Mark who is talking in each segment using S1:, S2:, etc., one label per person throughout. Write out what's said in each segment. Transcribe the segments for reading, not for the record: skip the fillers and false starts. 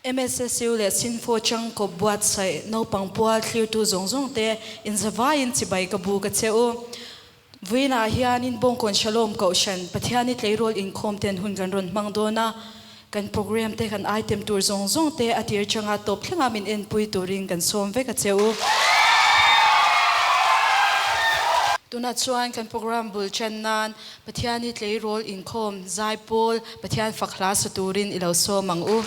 S1: MSSU leh Synfo changkawp buatsaih naupang pual thlirtu zawng zawng te inzavaiin chibai ka bu ka che u. Vawiinah hianin Bawngkawn Shalom Kohhran Pathiani tleirawl inkhawm ten hun kan rawn hmang dawn a, kan program te kan item tur zawng zawng te a tir changa tawp thlenga min enpui turin kan sawm vek a che u. Tunah chuan kan program bul ṭan nan Pathiani tleirawl inkhawm zaipawl Pathian fak hla sa turin i lo sawm ang u.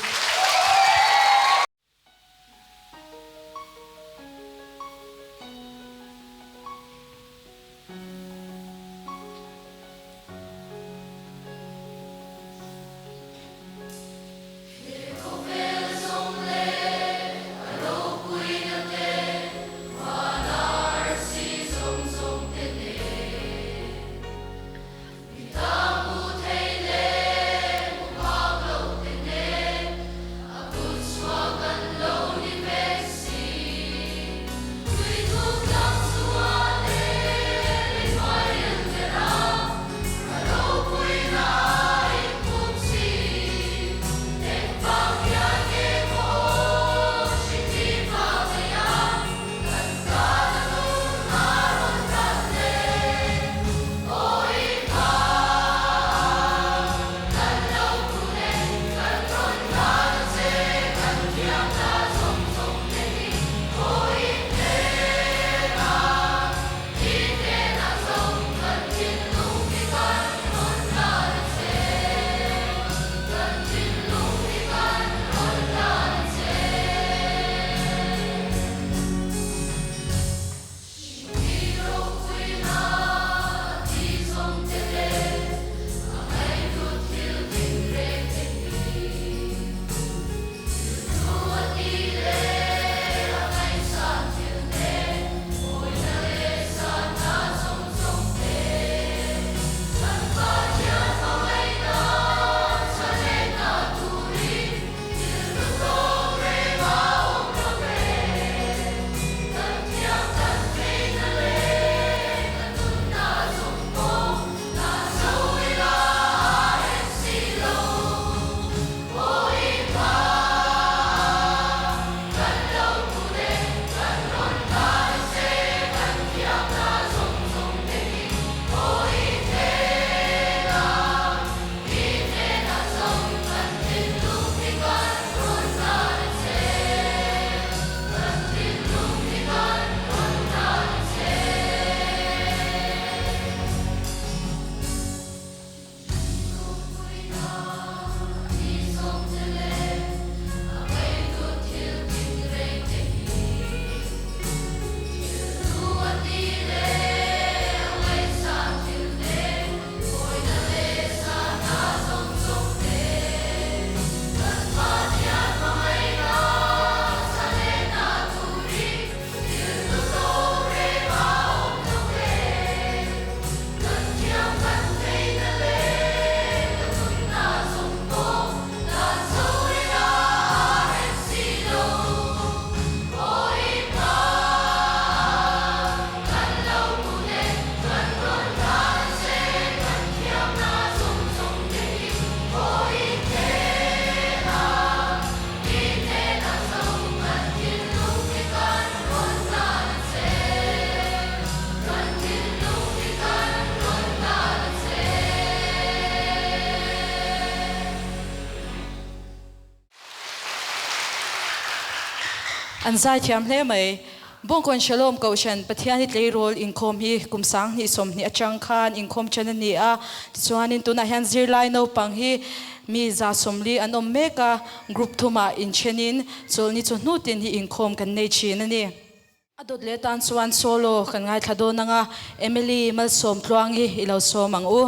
S1: An zaithiam hle mai. Bawngkawn Shalom Kohhran Pathian hi tleirawl inkhawm hi kum 20 20 atang khan inkhawm ṭan a ni a. Tichuanin tunah hian zirlai naupang hi mi 140 an awm mek a, group thumah inṭhenin chawlhni chu hnutin hi inkhawm kan nei ṭhin a ni. A dawt leh tan chuan solo kan ngaithla dawn ang a, Emily Malsawm Tluangi i lo sawm ang u.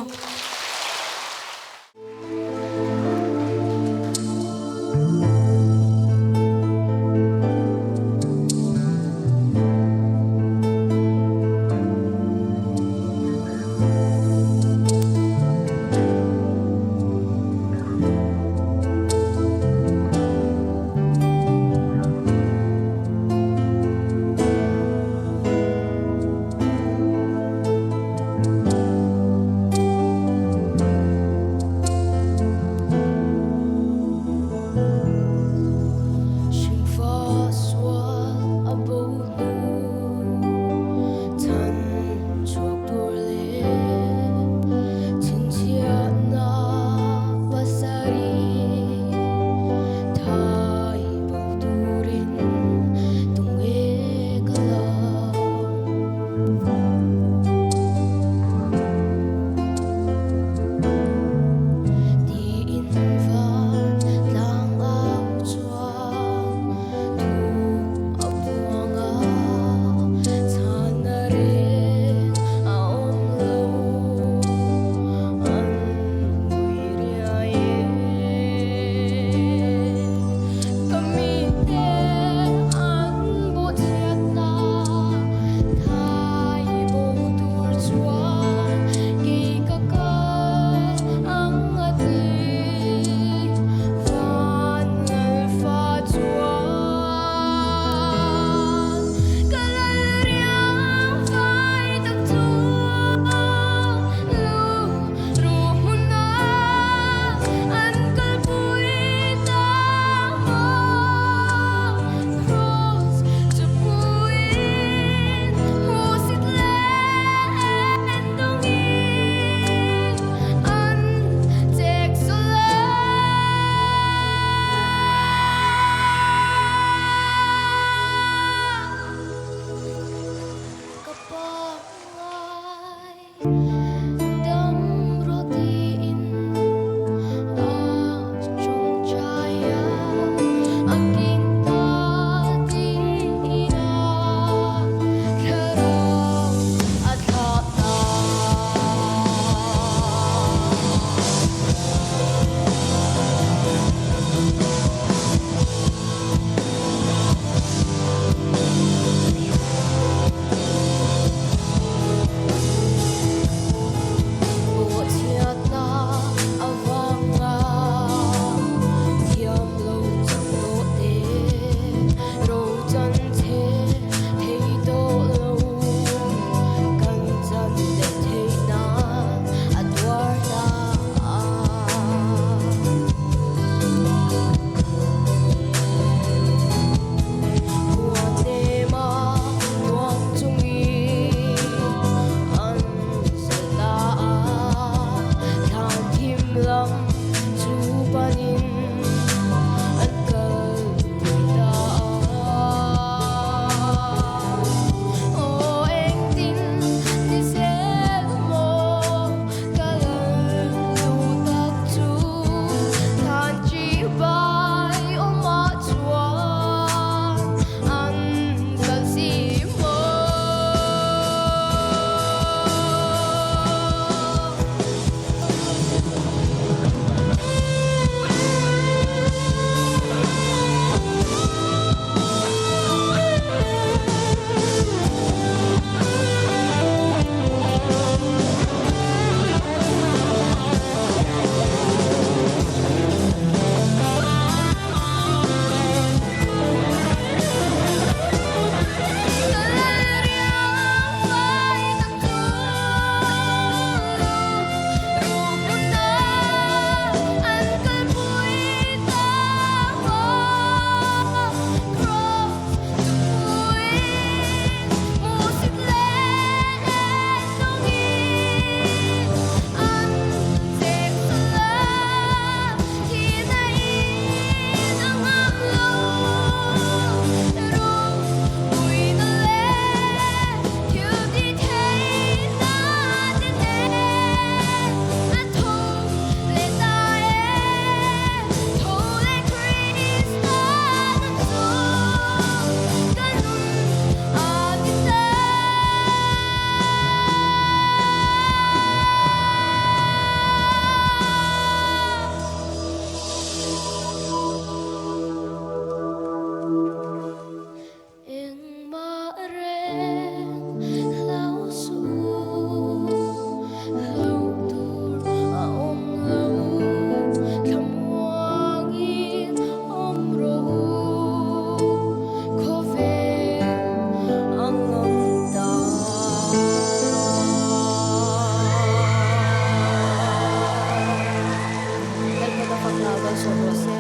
S2: malsawm rawh se.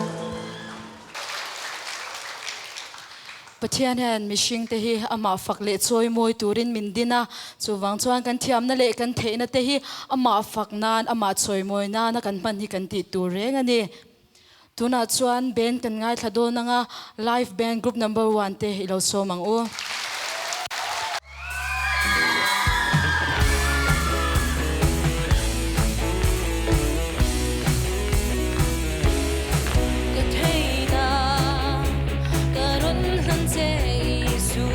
S1: Pathian hian mihringte hi amah fak leh chawi mawi turin min din a, chuvang chuan kan thiamna leh kan theihna te hi amah fak nan, amah chawi mawi nana kan hman hi kan tih tur reng a ni. Tunah chuan band kan ngaithla dawn anga live band group number one te i lo sawm ang u.
S3: Ka theihna ka rawn hlan che Isu,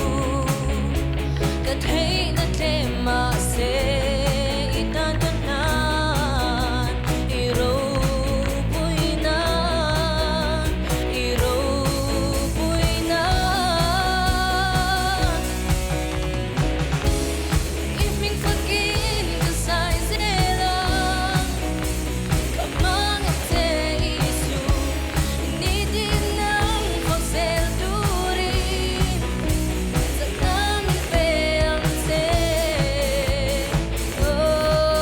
S3: ka theihna tlem mahse i tan ka hnan i ropuina, i ropuina. I hming fakin ka sai zel a, ka hmangaih che Isu, ni tin nang fak zel turin chakna min pe ang che, oh.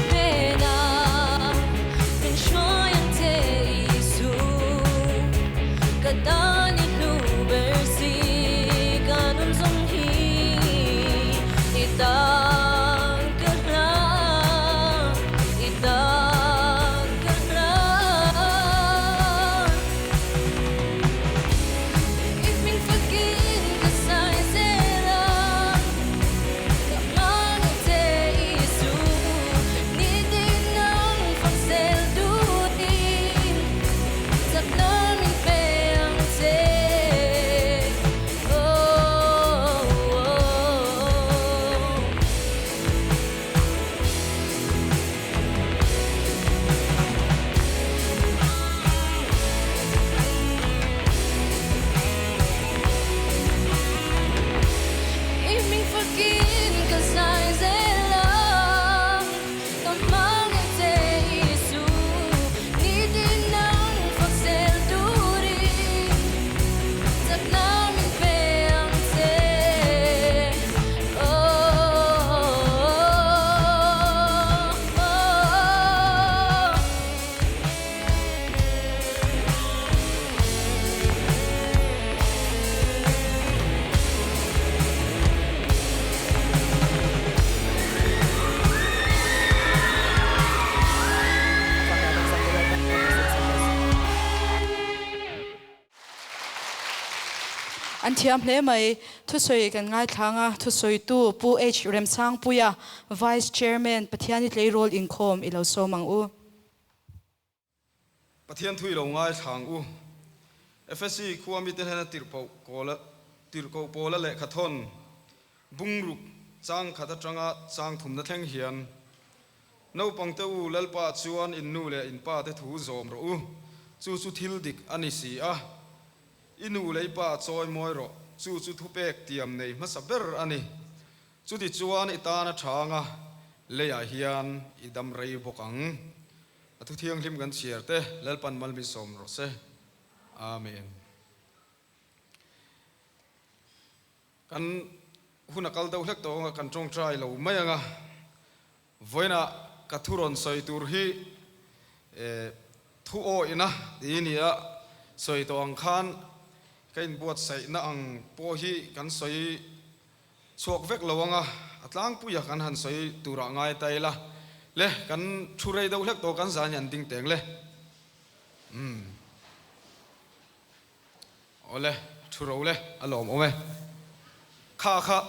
S3: Hnenah min hruai ang che Isu, ka tan i hnu ber si, ka nun zawng hi i tan ka hlan, i tan ka hlan. I hming fakin ka sai zel a, ka hmangaih che Isu, ni tin nang fak zel dutin chakna min pe ang che, oh, oh, oh. I hming fakin ka zai zel a, ka hmangaih che Isu, ni tin nang fak zel turin chakna min pe ang che, oh, oh, oh.
S1: An thiam hle mai. Thusawi kan ngaithlang a, thusawitu Pu H. Remsangpuia, Vice Chairman, Pathiani Tleirawl Inkhawm i lo sawm ang u.
S4: Pathian thu i lo ngaithla ang u. Efesi khua mite hnena tirhpoh kawla tirhkoh pawla lehkha thawn bungruk chang khat atanga chang thumna thleng hian, Naupangte u, Lalpa chuan in nu leh in pa te thu zawm rawh u, chu chu thil dik a ni si a. I nu leh i pa chawi mawi rawh, chu chu thupek tiam nei hmasa ber a ni. Chuti chuan i tana tha anga leiah hian i dam rei bawk ang. A thu thianghlim kan chhiar te Lalpan malmisawm rawh se. Amen. Kan hun a kal deuh hlek tawh anga kan tawngtai lo mai anga vawiinah ka thu rawn sawi tur hi thu awihna ti nia sawi tawh ang khan ka inbuatsaihna ang pawh hi kan sawi Chhuak vek lo anga a tlangpuia kan han sawi turah ngai ta ila le, kan thu rei deuh hlek tawh kan zan hi an ding teng le. Umm. Awle, thu ro le, a lawm awm e. Kha kha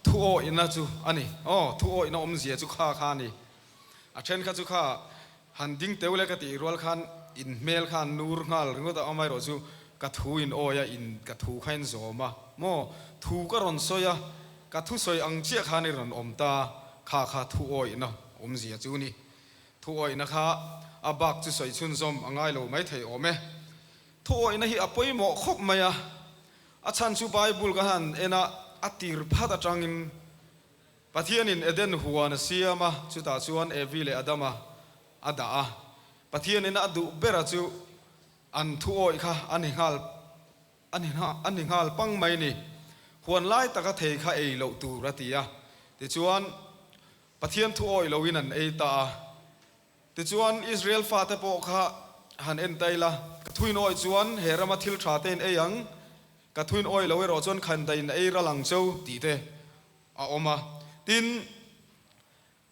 S4: thu awihna chu a ni. Aw, thu awihna awmzia chu kha kha a ni. A then kha chu kha han ding teu le ka tih rual khan in hmel kha an nur nghal ringawt a, amaherawh chu. Ka thu in awi a, in ka thu kha in zawm a maw? Thu ka rawn sawi a, ka thusawi ang chiah khan i rawn awm ta, kha kha thu awihna awmzia chu ni. Thu awihna kha a bak chu sawi chhunzawm a ngai lo maithei awm e. Thu awihna hi a pawimawh khawp mai a, a chhan chu Bible ka han en a, a tir phat atangin Pathianin Eden huan a siam a, chutah chuan Evi leh Adama a dah a. Pathianin a duh bera chu an thu awih kha a ni nghal a ni nghal pang mai ni. Huan lai taka thei kha ei loh tur a ti a. Tichuan, Pathian thu awih loin an ei ta a. Tichuan, Israel fate pawh kha han en ta ila, Ka thuin awih chuan he rama thil tha te in ei ang, ka thuin awih lo erawh chuan khandaiin ei ral ang cheu tih te a awm a. Tin,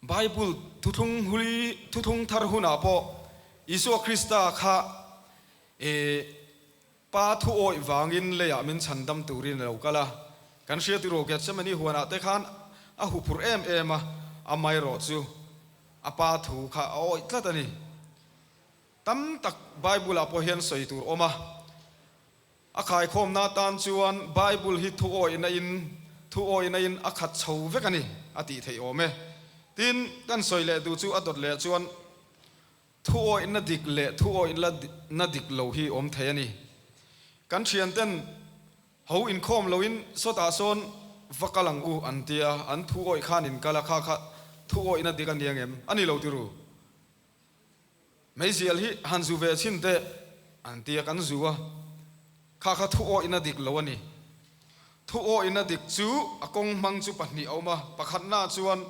S4: Bible thuthlung hlui thuthlung thar hunah pawh Isua Krista kha e Pa thu awih vangin leiah min chhandam turin a lo kal a. Kan hria tiraw Gethsemane huanah te khan a huphurh em em a, amaherawh chu a Pa thu kha a awih tlat a ni. Tam tak Bible ah pawh hian sawi tur awm a. A khaikhawmna atan chuan Bible hi thu awihna in thu awihna in a khat chho vek a ni a tih theih awm e. Tin, kan sawi leh duh chu a dawt leh chuan thu awihna dik leh thu awihna dik lo hi awm thei a ni. Kan thianten ho inkhawm loin sawtah sawn va kal ang u an tia, an thu awih khan in kal a, kha kha thu awihna dik a ni ang em? A ni lo tiru. Meizial hi han zu ve chhin teh an tia kan zu a, kha kha thu awihna dik lo a ni. Thu awihna dik chu a kawng hmang chu pahnih a awm a, pakhatna chuan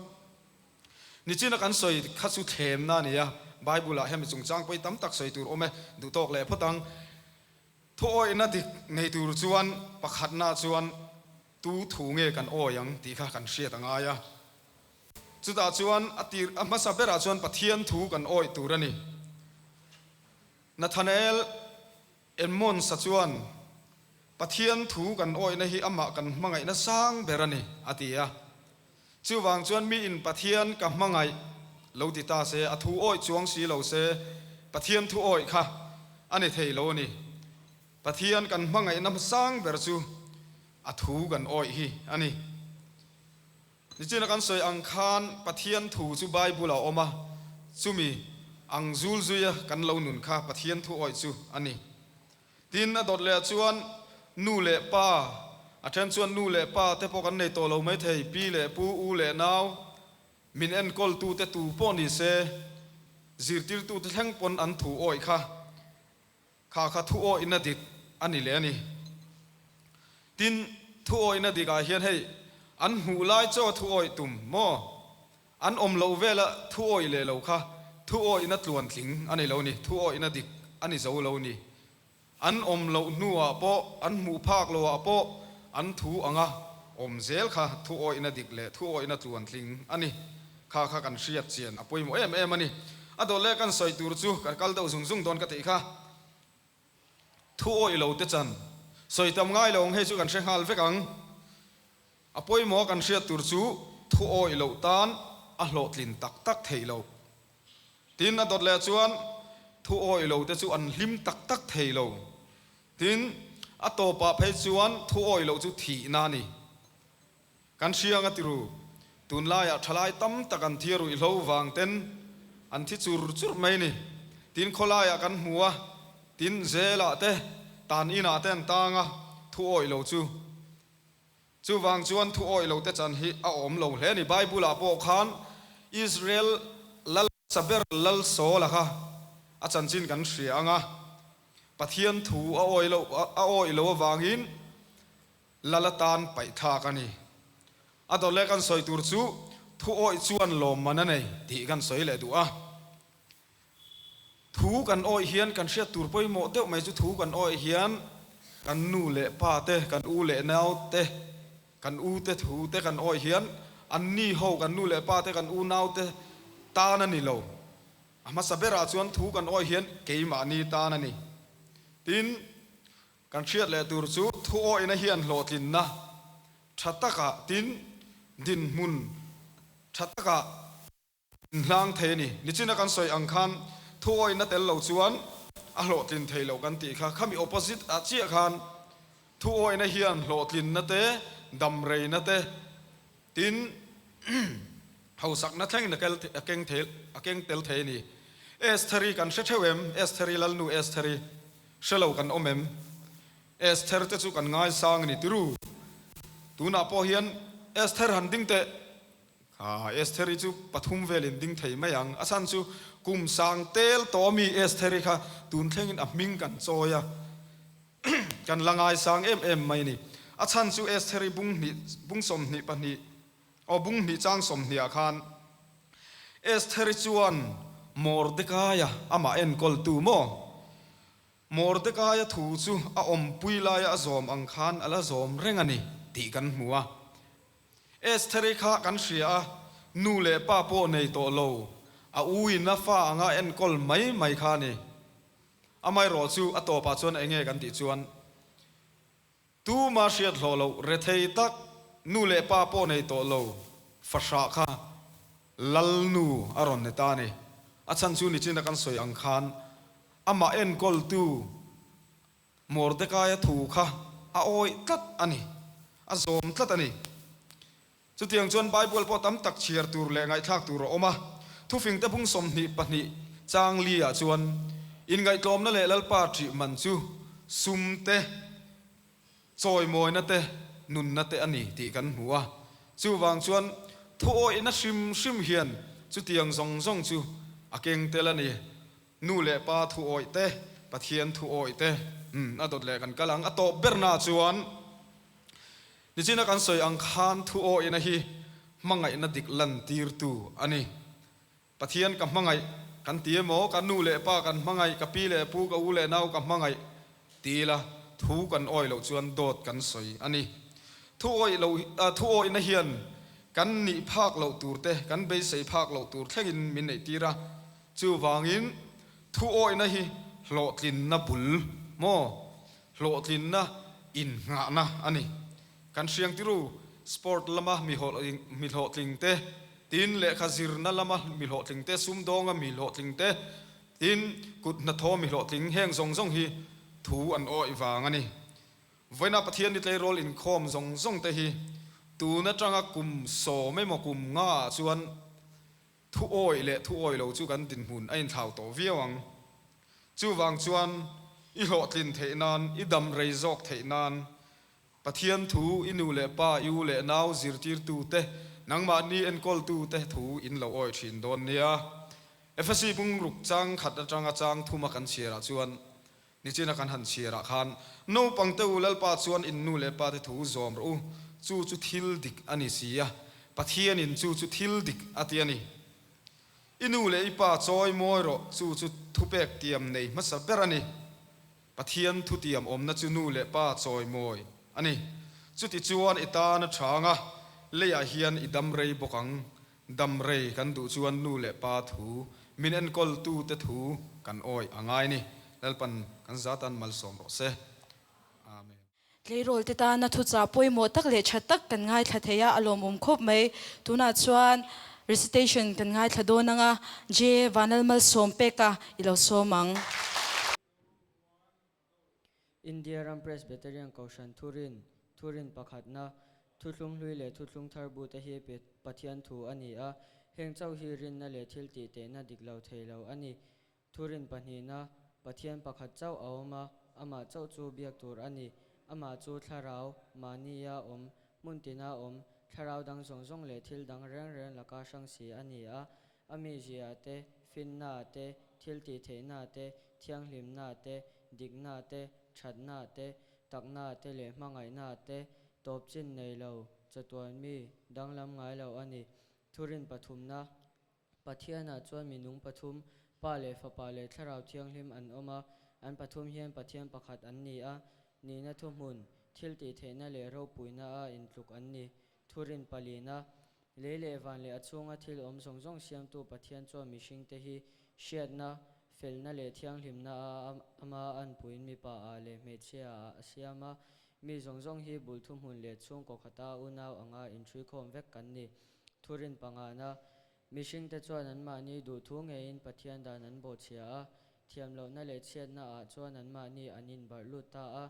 S4: nichina kan sawi kha chu thlemna a ni a, Bible ah hian mi chungchang pawi tam tak sawi tur awm e, duhtawk leh phawt ang. Thu awihna dik nei tur chuan pakhatna chuan tu thu nge kan awi ang tih kha kan hriat a ngai a. Chutah chuan a tir a hmasa berah chuan Pathian thu kan awih tur a ni. Nathanael Emmons-a chuan, Pathian thu kan awihna hi amah kan hmangaihna sang ber a ni, a ti a. Chuvang chuan miin Pathian ka hmangaih lo ti ta se, a thu awih chuang si lo se, Pathian thu awih kha a ni thei lo a ni. Pathian kan hmangaihna sang ber chu a thu kan awih hi a ni. Nichina kan sawi ang khan Pathian thu chu Bible a awm a, chumi ang zul zuia kan lo nun kha Pathian thu awih chu a ni. Tin, a dawt leh ah chuan nu leh pa, a then chuan nu leh pa te pawh kan nei tawh lo maithei, pi leh pu, u leh nau, min enkawltute tu pawh ni se, zirtirtute thleng pawn an thu awih kha Kha kha thu awihna dik a ni leh a ni. Tin, thu awihna dikah hian hei an hmuh lai chaw thu awih tum maw? An awm loh vela thu awih leh lo kha thu awihna tluantling a ni lo ni, thu awihna dik a ni zo lo ni. An awm loh hnuah pawh, an hmuh phak loah pawh an thu anga awm zel kha thu awihna dik leh thu awihna tluantling a ni. Kha kha kan hriat chian a pawimawh em em a ni. A dawt leh kan sawi tur chu kan kal deuh zung zung dawn ka tih kha. Thu awih lo te chan sawi tam ngai lo ang hei chu kan hre nghal vek ang. A pawimawh a kan hriat tur chu thu awih loh tan a hlawhtlin tak tak theih loh. Tin a dawt leh chuan thu awih lo te chu an hlim tak tak thei lo. Tin a tawpah phei chuan thu awih loh chu thihna a ni. Kan hriang a ti ru. Tunlaiah thalai tam tak an thi a ruihhlo vang ten an thi chur chur mai ni. Tin khawlaiah kan hmu a, tin zelah te, tan inah te an tang a, thu awih lo chu. Chuvang chuan thu awih lo te chan hi a awm lo hle ni. Bible ah pawh khan Israel lal saber lal Saul-a kha a chanchin kan hria ang a, Pathian thu a awih lo a awih lo avangin Lal atan paih thlak a ni. A dawt leh kan sawi tur chu thu awih chuan lawmman a nei tih kan sawi leh duh a. Thu kan awih hian kan hriat tur pawimawh deuh mai chu thu kan awih hian kan nu leh pa te, kan u leh nau te, kan u te thu te kan awih hian an ni ho kan nu leh pa te, kan u nau te tan a ni lo. A hmasa berah chuan thu kan awih hian keimahni tan a ni. Tin, Kan hriat leh tur chu thu awihna hian hlawhtlinna tha takah tin dinhmun tha takah inhlang thei a ni. Nichina kan sawi ang khan thu awihna tel lo chuan a hlawhtlin thei loh kan tih kha. Khami opposite ah chiah khan thu awihna hian hlawhtlinna te, damreina te, tin hausakna thlengin a kel a keng thei a keng tel thei a ni. Estheri kan hre theuh em? Estheri Lalnu Estheri hre lo kan awm em? Esther te chu kan ngaisang a ni tiru. Tunah pawh hian Esther han ding teh. Kha Estheri chu pathum velin ding thei mai ang. A chhan chu kum sang tel tawh ami Estheri kha tun thlengin a hming kan chawi a, kan la ngaisang em em mai a ni. A chhan chu Estheri bung hnih, bung 22, aw bung hnih chang 20 ah khan Estheri chuan Mordekaia amah enkawltu maw? Mordekaia thu chu a awmpui laia a zawm ang khan a la zawm reng a ni tih kan hmu a. Estheri kha kan hria a, nu leh pa pawh nei tawh lo, a uin a fa anga enkawl mai mai kha a ni. Amaherawh chu a tawpah chuan enge kan tih chuan, Tuma hriat hlawh loh rethei tak, nu leh pa pawh nei tawh lo fahrah kha Lalnu a rawn ni ta a ni. A chhan chu nichina kan sawi ang khan amah enkawltu Mordekaia thu kha a awih tlat a ni, a zawm tlat a ni. Chutiang chuan Bible pawh tam tak chhiar tur leh ngaihthlak tur a awm a. Thufingte bung 22 chang li ah chuan inngaihtlawmna leh Lalpa ṭih man chu sum te, chawimawina te, nunna te a ni tih kan hmu a. Chuvang chuan thuawihna hrim hrim hian chutiang zawng zawng chu a keng tel a ni. Nu leh pa thuawih te, Pathian thuawih te, a dawt leh kan kal ang. A tawp berna chuan. Nichina kan sawi ang khan thu awihna hi hmangaihna dik lantirtu a ni. Pathian ka hmangaih kan ti emaw, ka nu leh pa kan hmangaih, ka pi leh pu, ka u leh nau ka hmangaih ti ila thu kan awih loh chuan dawt kan sawi a ni. Thu awih loh, thu awihna hian kan nih phak loh tur te, kan beisei phak loh tur thlengin min neihtir a. Chuvangin thu awihna hi hlawhtlinna bul maw? Hlawhtlinna innghahna a ni. Kan hriang tiru, sport lama mi mi hlawhtling te, tin lehkha zirna lama mi hlawhtling te, sumdawnga mi hlawhtling te, tin kut hnathawh mi hlawhtling heng zawng zawng hi thu an awih vang a ni. Vawiina Pathian ni tleirawl inkhawm zawng zawng te hi tun atanga kum 10 emaw kum nga ah chuan Thu awih leh thu awih lo chu kan dinhmun a inthlau tawh viau ang. Chuvang chuan i hlawhtlin theih nan, i dam rei zawk theih nan, Pathian thu i nu leh pa, i u leh nau zirtirtu te, nangmahni enkawltu te thu in lo awih thin dawn nia. Efesi bungruk chang khat atanga chang thuma kan chhiarah chuan Nichina kan han chhiarah khan, Naupangte u, Lalpa chuan in nu leh pate thu zawm rawh u, chu chu thil dik a ni si a, Pathianin chu chu thil dik a ti a ni. I nu leh i pa chawi mawi rawh, chu chu thupek tiam nei hmasa ber a ni. Pathian thutiam awmna chu nu leh pa chawi mawi a ni. Chutichuan i tan a tha ang a, leiah hian i dam rei bawk ang. Dam rei kan duh chuan nu leh pa thu, min enkawl tu te thu kan awih a ngai ni. Lalpan kan zatan malsawm rawh se. Amen.
S1: Tleirawl te tana thuchah pawimawh tak leh tha tak kan ngaithla thei a, a lawmawm khawp mai. Tunah chuan recitation kan ngaithla dawn ang a, J. Vanlalmalsawm peka i lo sawm ang.
S2: India ram Presbyterian Kohhran Thurin, Thurin pakhatna, Thuthlung hlui leh Thuthlung thar bute hi Pathian thu a ni a, heng chauh hi rinna leh thil tih tehna dik lo thei lo a ni. Thurin pahnihna, Pathian pakhat chauh a awm a, amah chauh chu biak tur a ni. Amah chu thlarau, mahnia awm, hmun tina awm, thlarau dang zawng zawng leh thil dang reng reng laka hrang si a ni a, A mizia te, finna te, thil tih theihna te, thianghlimna te, dikna te, thatna te, takna te leh hmangaihna te tawp chin nei lo, chatuan mi, danglam ngai lo a ni. Thurin pathumna, Pathianah chuan minung pathum, Pa leh Fapa leh Thlarau Thianghlim an awm a, an pathum hian Pathian pakhat an ni a, nihna thuhmun, thil tih theihna leh ropuina a intluk an ni. Thurin palina, Lei leh van leh a chhunga thil awm zawng zawng siamtu Pathian chuan mihringte hi hriatna, felna leh thianghlimna a ama anpuiin mipa ah leh hmeichhia ah a siam a. Mi zawng zawng hi bul thuhmun leh chhungkaw khata unau anga inhruikhawm vek kan ni. Thurin pangana, Mihringte chuan anmahni duhthu ngeiin Pathian dan an bawhchhia a. Thiam lohna leh chhiatna ah chuan anmahni an inbarh lut ta a.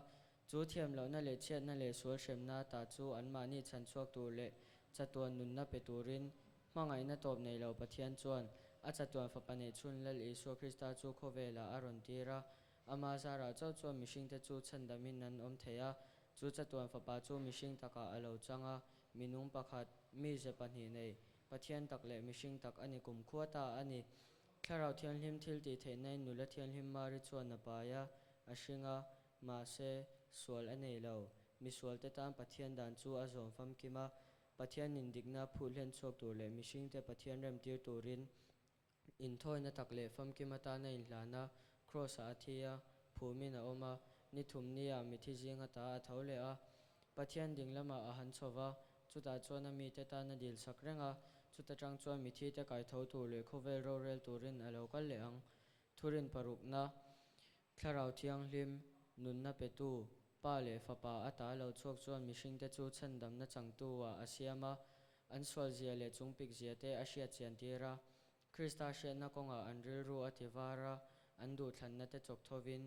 S2: Chu thiam lohna leh chhiatna leh sual hremna ta chu anmahni chhan chhuak tur leh chatuan nunna pe turin hmangaihna tawp nei lo Pathian chuan a chatuan Fapa neihchhun Lal Isua Krista chu khawvelah a rawn tir a. Ama zarah chauh chuan mihringte chu chhandamin an awm thei a. Chu chatuan Fapa chu mihring takah a lo chang a, minung pakhat, mize pahnih nei, Pathian tak leh mihring tak a ni kumkhua ta a ni. Thlarau Thianghlim thil tih theihnain nula thianghlim Mari chuan a pai a, a hring a, mahse, sual a nei lo. Misualte tan Pathian dan chu a zawm famkim a, Pathianin dikna phut hlen chhuak tur leh mihringte Pathian remtir turin inthawina tak leh famkim atana inhlan a, Kraws-ah a thi a, phumin a awm a, ni thumnia mithi zing ata a tho leh a. Pathian ding lamah a han chho va, chutah chuan a mite tan a dil sak reng a, chuta tang chuan mithite kai tho tur leh khawvel rorel turin a lo kal leh ang. Thurin parukna, Thlarau Thianghlim, nunna petu, Pa leh Fapa ata lo chhuak chuan mihringte chu chhandamna changtu-ah a siam a, an sualzia leh chungpikzia te a hriat chian tir a. Krista hriatna kawngah an rilru a ti var a, an duhthlanna te chawk thovin,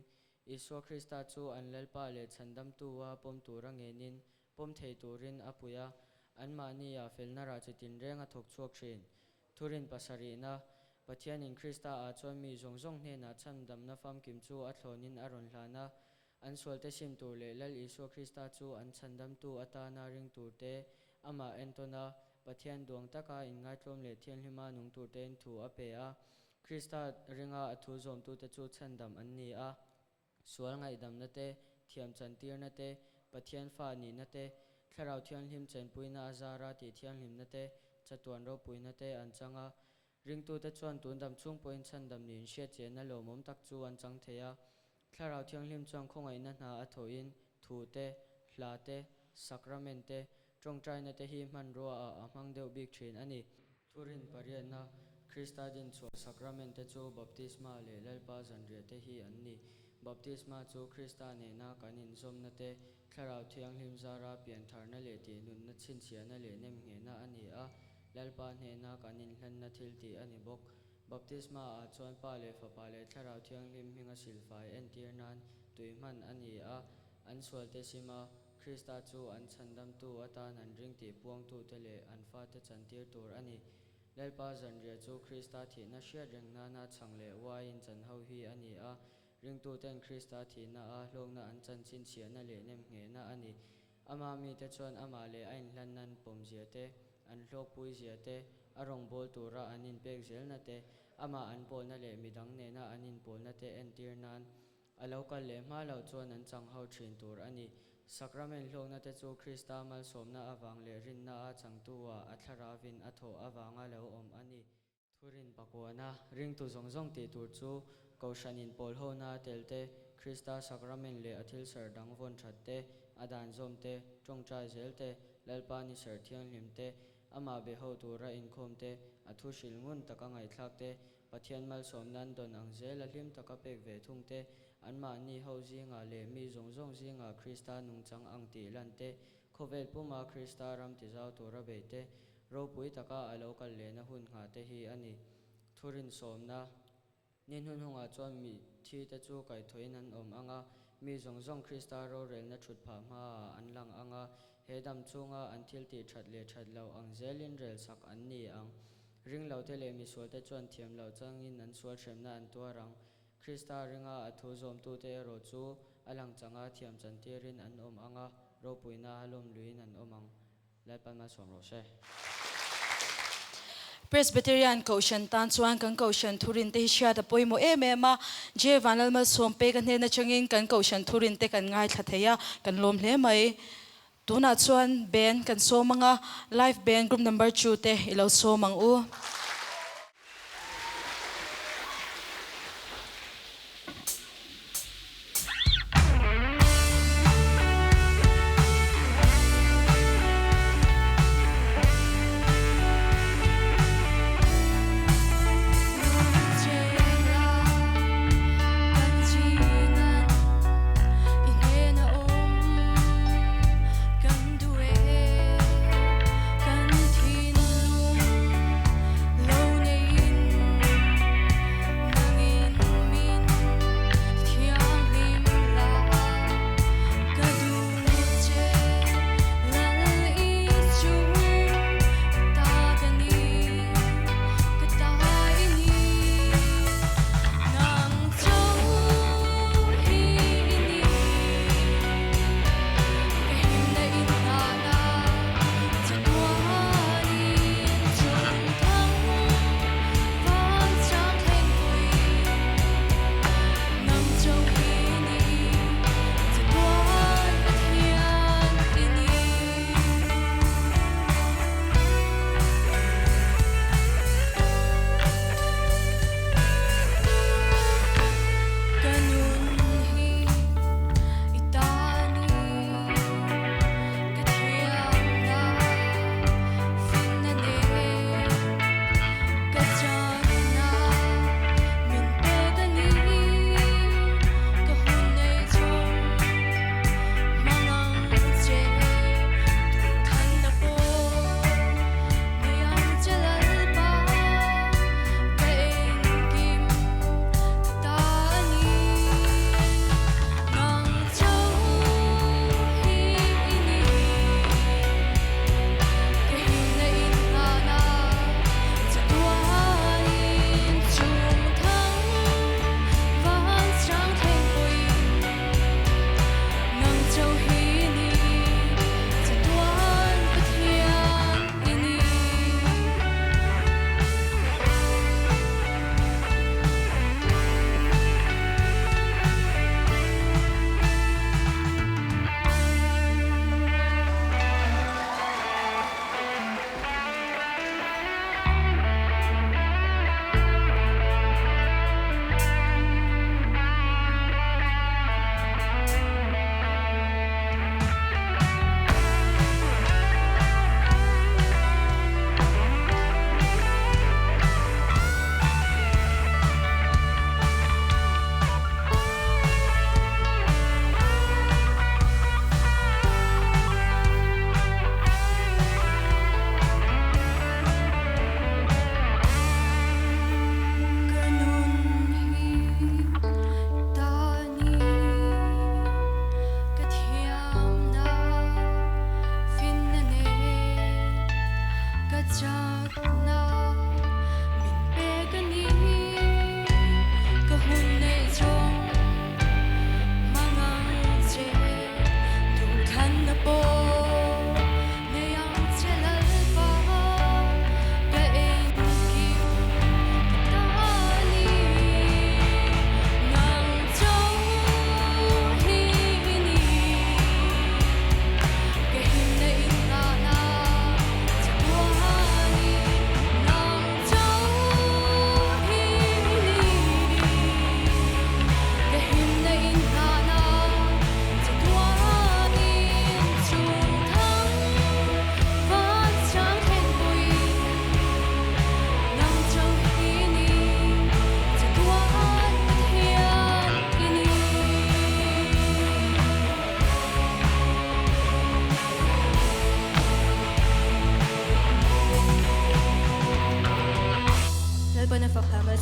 S2: Isua Krista chu an Lalpa leh Chhandamtua pawm tura ngenin, pawm thei turin a pui a, anmahnia felna rah chi tinreng a thawk chhuak thin. Thurin pasarihna, Pathianin Krista-ah chuan mi zawng zawng hnenah chhandamna famkim chu a thlawnin a rawn hlan a, an sualte sim tur leh Lal Isua Krista chu an chhandamtu atana ring turte amah entawn a, Pathian duang taka inngaitlawm leh thianghlima nung turtein thu a pe a. Krista ringa a thu zawmtute chu chhandam an ni a. Sual ngaihdamna te, thiam chantirna te, Pathian fa nihna te, Thlarau Thianghlim chenpuina a zara tih thianghlimna te, chatuan ropuina te an chang a. Ringtute chuan tun dam chhung pawhin chhandam niin hriatchianna lawmawm tak chu an chang thei a. Thlarau Thianghlim chuan khawngaihna hna a thawhin thu te, hla te, sacrament te, tawngtaina te hi hmanrua ah a hmang deuh bik thin a ni. Thurin pariatna, Krista dinchhuah sacrament te chu baptisma leh Lalpa zanriah te hi an ni. Baptisma chu Krista nena kan inzawmna te, Thlarau Thianghlim zara piantharna leh tihnunna chhinchhiahna leh nemnghehna a ni a, Lalpa hnena kan inhlanna thil tih a ni bawk. Baptisma ah chuan Pa leh Fapa leh Thlarau Thianghlim hminga silfai entir nan tui hman a ni a, an sualte sim a, Krista chu an chhandamtu atan an ring tih puangtute leh an fate chantir tur a ni. Lalpa zanriah chu Krista thihna hriat reng nana chhang leh uaiin chanho hi a ni a, ringtuten Krista thihna a hlawkna an chanchin chhiahna leh nemnghehna a ni. Ama mite chuan amah leh a inhlan nan pawmzia te, an hlawkpui zia te, a rawngbâwl tura an inpek zelna te, amah an pawlna leh midang nena an inpawlna te entir nan a lo kal leh hma loh chuan an chang ho thin tur a ni. Sakramen hlawkna te chu Krista malsawmna avang leh rinna a changtu-ah a thlaravin a thawh avanga lo awm a ni. Thurin pakuana ringtu zawng zawng tih tur chu Kohhranin pawl hona a tel te, Krista sakramen leh a thil serh dang vawn that te, a dan zawm te, tawngtai zel te, Lalpa ni serh thianghlim te, amah be ho tura inkhawm te, a thu hrilh ngun taka ngaihthlak te, Pathian malsawm nan dawn ang zel a hlim taka pek ve thung te, anmahni ho zingah leh mi zawng zawng zingah Krista nungchang ang tih lan te, Khawvel puma Krista ram tizau tura beih te, ropui taka a lo kal lehna hun nghah te hi a ni. Thurin sawmna ni hnunhungah chuan mitthi te chu kaihthawhin an awm ang a, mi zawng zawng Krista rorelna thut phah hmaah an lang ang a, he dam chhunga an thil tih that leh that loh ang zelin rel sak an ni ang. Ringlote leh misualte chuan thiam loh changin an sual hremna an tuar ang. Krista ringa a thu zawmtute erawh chu a lang changa thiam chantirin an awm ang a, ropuina a lawm luiin an awm ang. Lalpan malsawm rawh se.
S1: Presbyterian Kohhran tan chuan kan Kohhran thurin te hi hriat a pawimawh em em a, J. Vanlalmalsawm pek a hnen atangin kan Kohhran thurin te kan ngaithla thei a, kan lawm hle mai. Tunah chuan band kan sawm ang a, live band group number chu te i lo sawm ang u.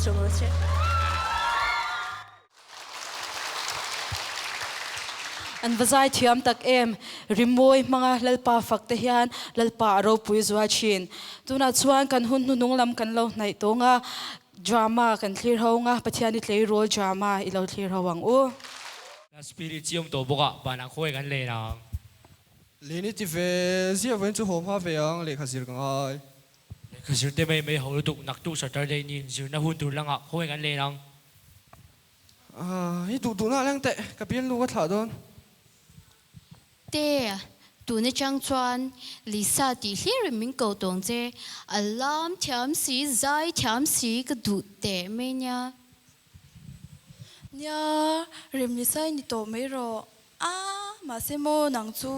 S5: malsawm rawh se.
S1: An va zai thiam tak em! Rimawi hmanga Lalpa fak te hian Lalpa a ropui zual thin. Tunah chuan kan hun hnuhnung lam kan lo hnaih tawng a, drama kan thlir ho ang a, Pathian i tleirawl drama i lo thlir ho ang u.
S6: La spirit chi awm tawh bawk a, banah khawi kan len ang.
S7: Lin i ti ve ziah vawiin chu haw hma ve ang lehkha zir ka ngai.
S6: Lehkha zir te mai mai ho lutuk naktuk Saturday ni zirna hun tur langah khawi kan len ang.
S7: Ahh i duh duhna leng teh ka bialnu ka thlah dawn.
S3: Te, tun atang chuan Lisa tih hlir in min ko tawng che, a lam thiam si zai thiam si ka duh teh mai nia.
S5: Nia, rem Lisa i ni tawh mai rawh. A, mahse maw nang chu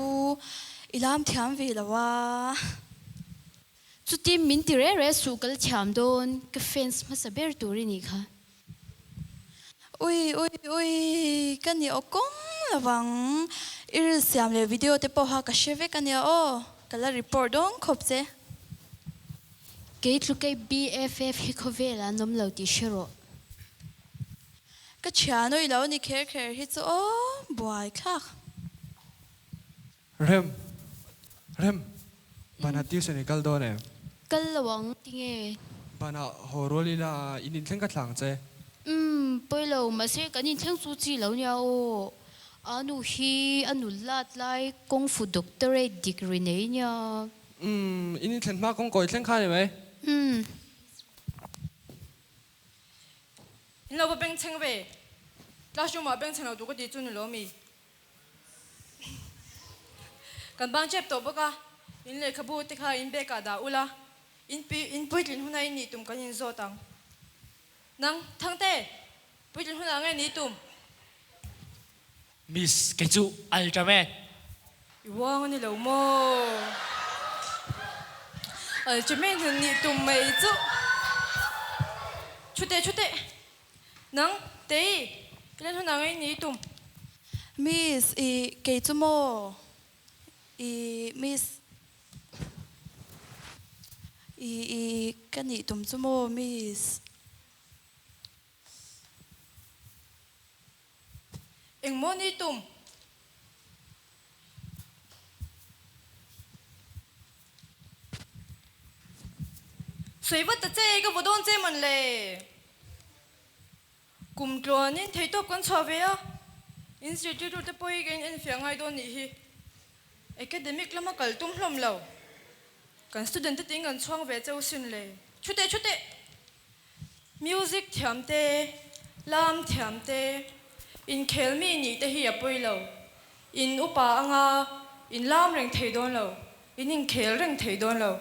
S5: i lam thiam ve lo a.
S3: Chutin min ti reh reh suh ka la thiam dawn, ka fans hmasa ber tur i nih kha.
S5: Ui ui ui ka ni aw kawng lovang i ril siam leh video te pawh kha ka hre vek ania aw, ka la report dawn khawp che.
S3: Kei tlukei BFF hi khawvel ah an awm lo tih hre rawh.
S5: Ka thian ui lo ni kher kher hi chu aw buai thlak.
S7: Rem, Rem, banah tuition i kal dawn em?
S3: Kal lo ang, tinge?
S7: Banah haw rual ila in inthleng ka thlang che.
S3: Umm, pawi lo, mahse kan inthleng chu chi lo nia aw. A nu hi a nu lat lai kawng fu doctorate degree nei nia.
S7: Umm, in inthlen hma kawng kawi thleng kha ni mai.
S3: Umm.
S8: In lo va bengchheng ve, classroom ah bengchheng lo tur ka ti chu ni lo mi? Kan bang chep tawh bawk a, in lehkhabu te kha in bag ah dah ula, in pi in puitlin huna in nih tum kan in zawt ang. Nang, Thangte, puitlin hunah nge ni tum?
S6: Miss, kei chu Ultraman.
S8: I uang a ni lo maw? Ultraman han nih tum mai chu. Chute, chute. Nang, Tei, ka len hunah ngei ni tum.
S5: Miss, i kei chu maw? I, Miss, i, i ka nih tum chu maw, Miss?
S8: Eng maw ni tum? Sawi vat ta che, ka vaw dawn che man le. Kum tluanin theitawp kan chhuah ve a, in zirtirtu te pawh hi ka in enfiah ngai dawn nih hi. Academic lama kal tum hlawm lo. Kan student te ting kan chhuang ve cheu sin le. Chute chute! Music thiam te, lam thiam te, inkhel mi nih te hi a pawi lo. In upa anga in lam reng thei dawn lo, in inkhel reng thei dawn lo.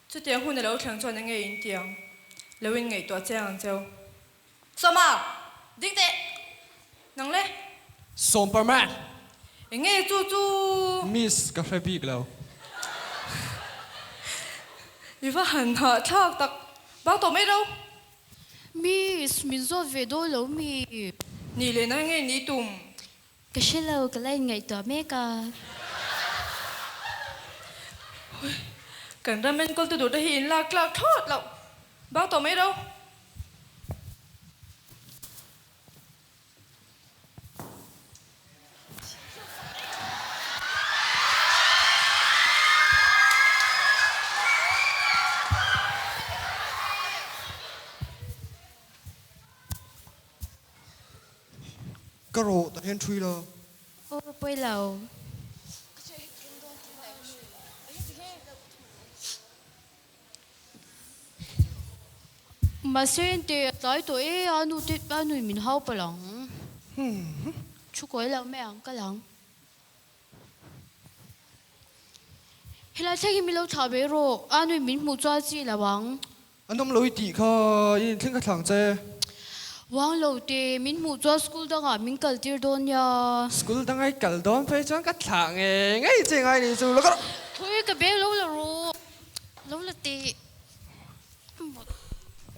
S8: Chutiang hun a lo thleng chuan enge in ti ang? Lo in ngaihtuah chiang ang cheu. Sawma! Ding teh! Nang le?
S7: Sawmparman!
S8: Enge chu chu?
S7: Miss ka hre bik lo.
S8: I va han hahthlak tak bang tawh mai lo.
S3: Miss, min zawt ve dawn lo mi?
S8: Ni leh nang enge ni tum?
S3: Ka hre lo, ka la inngaihtuah mek a.
S8: Kan ram enkawltu tur te hi in lak tlak thlawt loh bang tawh mai lo.
S7: Ka rawh tah hian thui lo.
S3: Aw pawi lo. Mahse inte a tlai tawh e a nu te a nui min hau palh ang. Thu kawi lo mai ang kal ang. Helai thleng hi min lo thlah ve rawh a nui min hmuh chuan chi lo ang.
S7: An awm lo i tih kha i inthleng ka thlang che.
S3: Wang lo te, min hmuh chuan school dangah min kal tir dawn nia.
S7: School danga i kal dawn phei chuan ka thlah ngei ngei che ngai ni chu lo ka rawh.
S3: Khawi ka bag lo la rawh, lo la teh.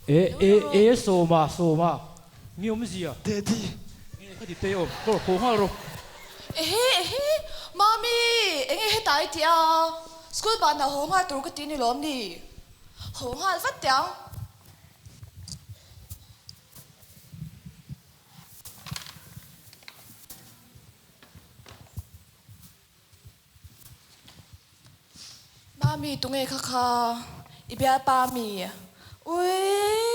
S6: E e e Sawma Sawma nge awmzia?
S7: Daddy.
S6: Nge ka ti tei awm, ka rawn haw nghal rawh.
S9: Ehe ehe Mami enge hetah i tih a, school banah haw nghal tur ka ti ni lawm ni? Haw nghal vat teh ang. Mami tunge kha kha i bialpa mi? Uii.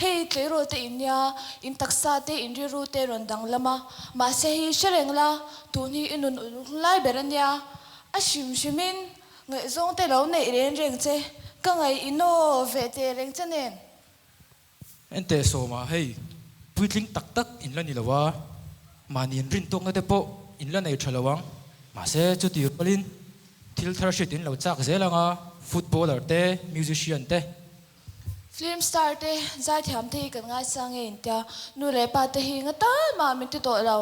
S9: Hei tleirawl te in nia, in taksa te in rilru te rawn danglam a, mahse hei hre reng la, tun hi i nun uluk lai ber a nia, a hrim hrim in ngaihzawng te lo neih reng reng che, ka ngaih inaw ve teh reng che nen.
S10: Enteh sawma hei puitling tak tak in la ni lo a, mahni in rin tawkna te pawh in la nei tha lo ang, mahse chuti rualin thil thar hriat in lo chak zel ang a, footballer te, musician te.
S9: Film star te, zaithiam te hi kan ngaisang nge intia, nu leh pa te hi nga tal mah min ti tawh lo,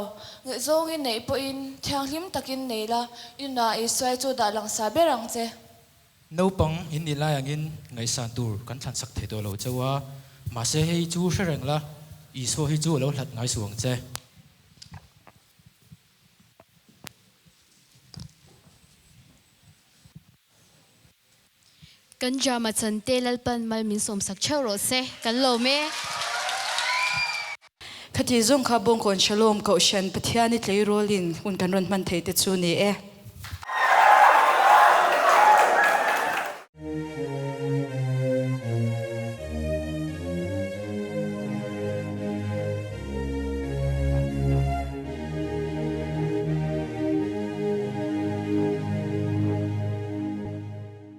S9: ngaihzawngin neih pawhin thianghlim takin nei la, i nunah Isuai chu dah langsa ber ang che.
S10: Naupang in nih lai angin ngaihsan tur kan thlan sak thei tawh lo cheu a, mahse hei chu hre reng la, Isua hi chu a lo hlat ngai suh ang che.
S3: Kan drama chan te Lalpan mal min sawmsak theuh rawh se, kan lawm e.
S1: Khati zawng kha Bawngkawn Shalom Kohhran Pathian i tleirawlin hun kan rawn hman thei te chu ni e.